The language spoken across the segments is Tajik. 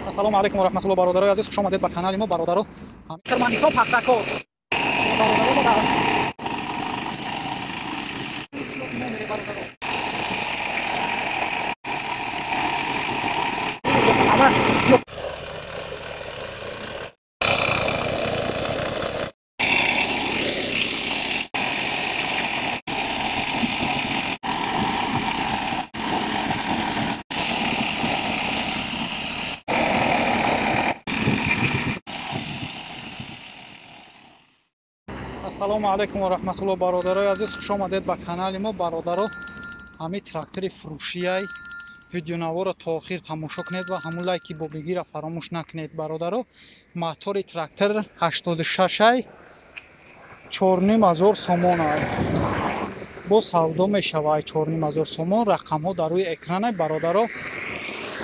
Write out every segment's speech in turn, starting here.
Ассалому алайкум ва раҳматуллоҳ, бародарои азиз, хуш омадед ба канали мо, бародаро. Кирмонистон Пахтакор. Бародаро, Ассалому алайкум ва раҳматуллоҳ, бародарои азиз, хуш омадед ба канали мо, бародаро. Ҳамин трактори фурӯшияй видеонаворо то охир тамошо кунед ва ҳамун лайки бобигиро фаромӯш накунед, бародаро. Мотори трактор 86-ай, 4500 сомон ай. Бо савдо мешавад 4500 сомон. Рақамҳо дар рӯи экранай, бародаро.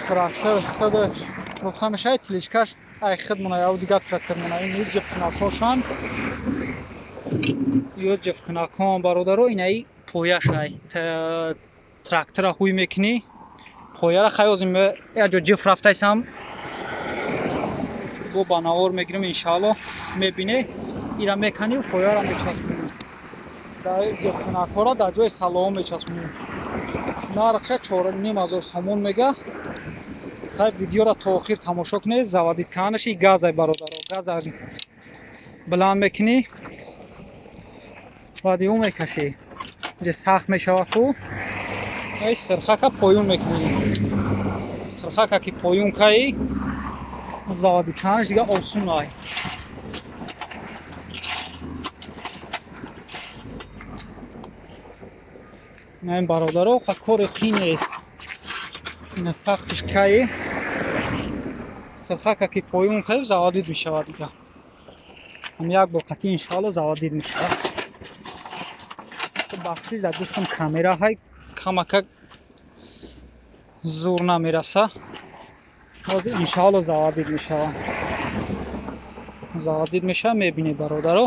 Трактор худаш гуфта мешавад, телишкаш ай худмона, яв дигар трактормона. Ин ҷифкунакҳошанд. Ё ҷифкунакҳо, бародаро, инаи пояшай. Трактора ҳуй мекунӣ, пояра хаёзим як ҷо ҷиф рафтайсам, бо ба навор мегирем, иншаалло мебине. Ира меканӣ, пояра мечаспонӣ. Дар ҷифкунакҳоро дар ҷои салоҳо мечаспонӣ. Нархша 4500 сомон мега. Хай, видеоро то охир тамошо кунед. Заводит канаши газай, бародаро, газа баланд мекунӣ, баъди ӯ мекашӣ, инҷа сахт мешавад ку, ай сирхака поён мекунӣ. Сирхака ки поён каи, заводит канаш дига осон ай. Ин бародаро, ха кори қин нест. Ина сахтиш каи, сирхака ки поён каи, заводит мешавад дига. Ҳам як бор қатъи иншоалло заводит мешавад. Бахши дар дастам камера ҳай, камакак зур намераса. Ҳозир иншоалло заводит мешавад. Заводит мешавад, мебинед, бародаро.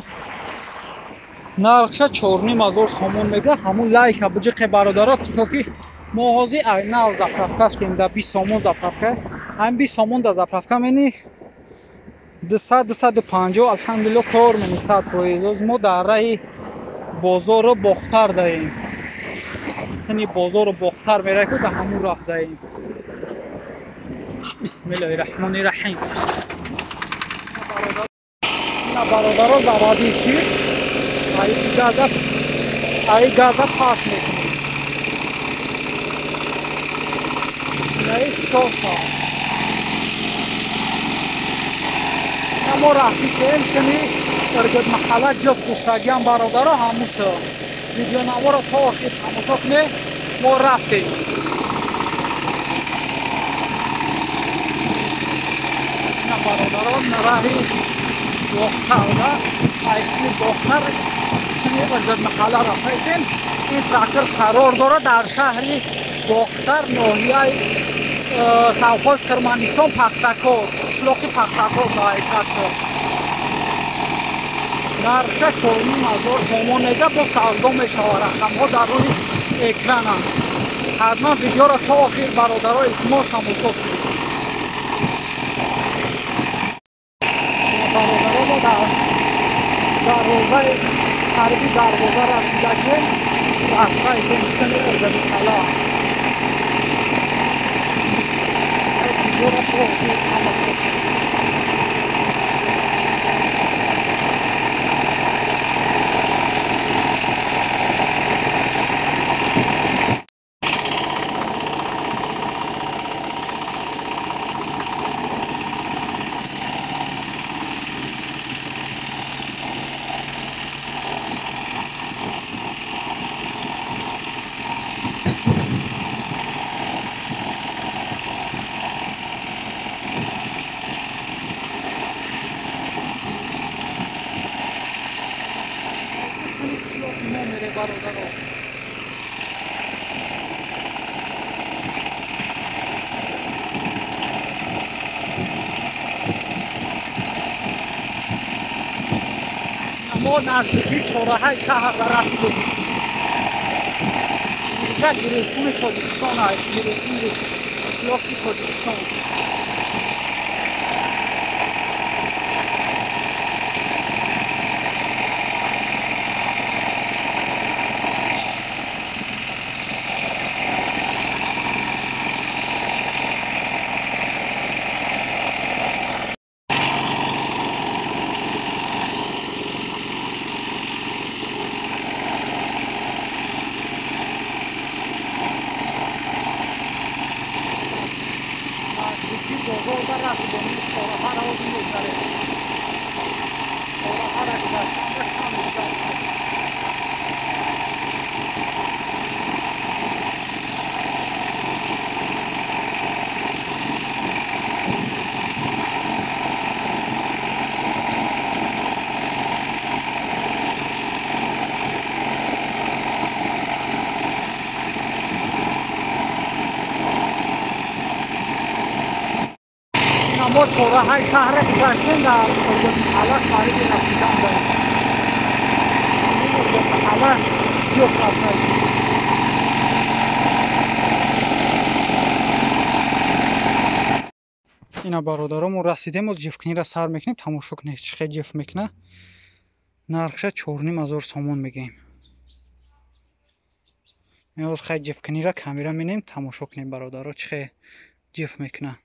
Нархша 4500 сомон мега. Ҳамун лайка биҷиқе, бародаро, то ки мо ҳозир нав заправкаш кунем. Дар 20 сомон заправка, ҳамин 20 сомон дар заправка мени 200, 250, алҳамдулилло, кор мени 100%. Мо дар раҳи бозору Бохтар даем. Сини бозору Бохтар мерай ку, дар ҳамун раҳ даем. Бисмиллоҳи раҳмони раҳим. Ина бародаро, заводит шид. Ай газа пас мекунем. Инаи скоса. Ина мо рафтем сини Иргид маҳалла ҷоф гуфтагиам, бародаро, ҳамуто. Видеонаворо то охир тамошо кунед. Мо рафтем. Ина бародаро, раҳи Бохтарда, айсини Бохтар сини Иргид маҳалла рафтем. Ин трактор қарор дорад дар шаҳри Бохтар, ноҳияи совхоз Кирмонистон Пахтакор, қишлоқи Пахтакор дар трактор. Нархша 4500 сомон мега, бо савдо мешавад. Рақамҳо дар рӯи экрананд. Ҳатман видеоро то охир, бародаро, илтимос, тамошо кунед. Бародаро, мо дар дарвозаи қариби дарвоза расидагем. Рафтаем сини Иргид-Қала. Видеоро то охир тамошо кунед. Бародаро, мо наздики чораҳаи шаҳр расидем. Инҷа Гиреспуни Тоҷикистон аст, Гиреспуни қишлоқи Тоҷикистон. Мо чораҳаи шаҳре гузаштем, дар маҳалла қариби расидан дорем. Маҳалла ҷуфт рафтаем. Ина бародаро, мо расидем, оз ҷифкунира сар мекунем, тамошо кунед чӣ хел ҷифт мекунад. Нархша 4500 сомон мегӯем. Оз хай ҷифкунира камера менем, тамошо кунем бародаро чӣ хел ҷифт мекунад.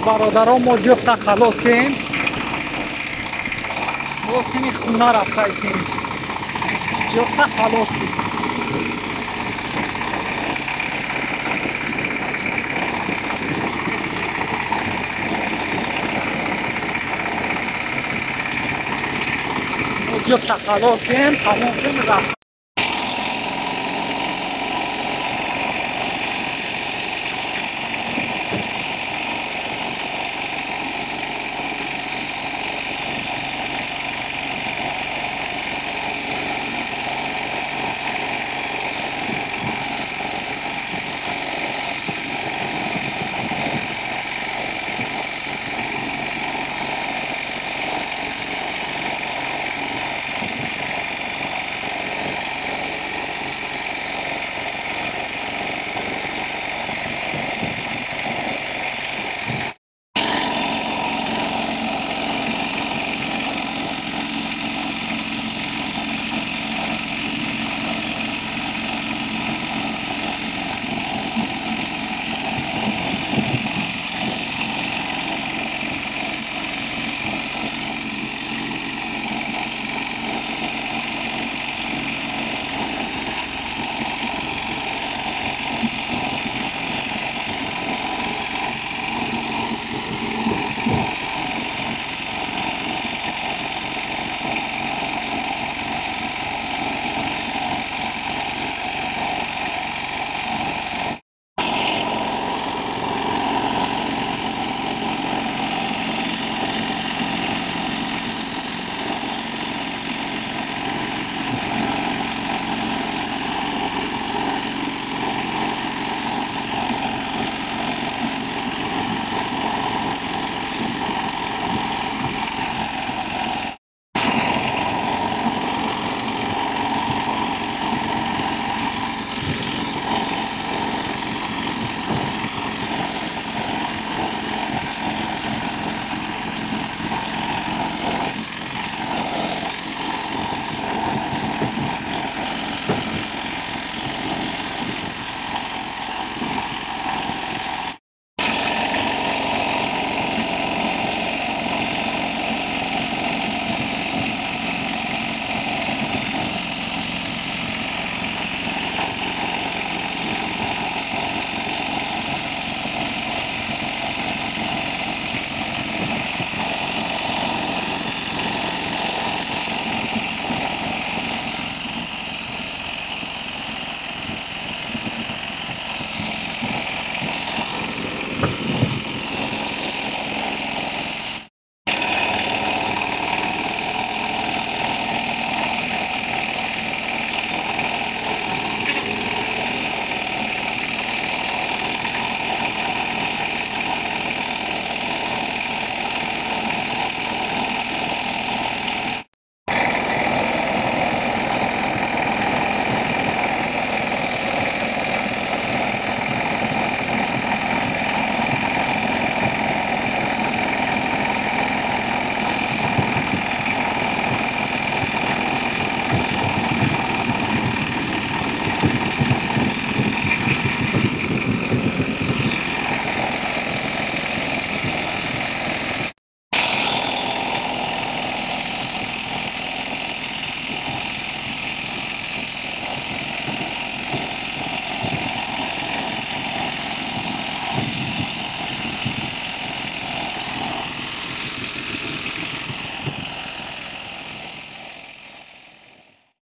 Бародарон, мо ҷуфта халос кем, мо сини хона рафтаистем, ҷуфта халос кем. Ҷуфта халос кем, тамом кем, рафта.